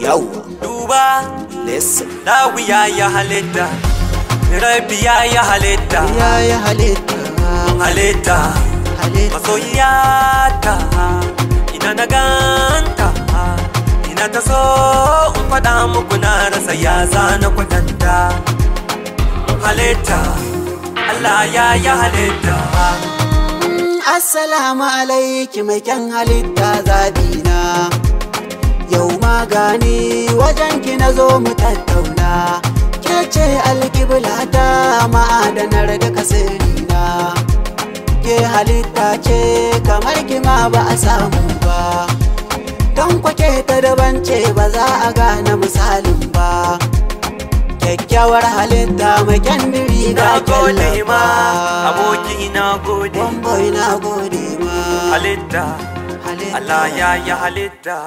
Yawwa. Duba. Listen. Dawiya ya halitta, Rabi ya yi halitta. Ya yi halitta. Halitta. Halitta. Masoyiyata, ina na ganta, ina ta so in faɗa muku, na rasa ya zana kwatanta. Halitta, Allah ya yi halitta. Assalamu alaiki, mai kyan halitta zaɓina. Yau magani wajen ki na zo mu tattauna. Ke ce alkiblata, ma'adanar da kasirina. Ke halitta ce kamar ki ma ba a samu ba. Don kwake ta daban ce, ba za a gane misalin ba. Kyakkyawar halitta, mai kyan biri ga. Na gode ma, aboki, na gode. Wamboy, na gode ma. Halitta. Halitta. Allah ya yi halitta.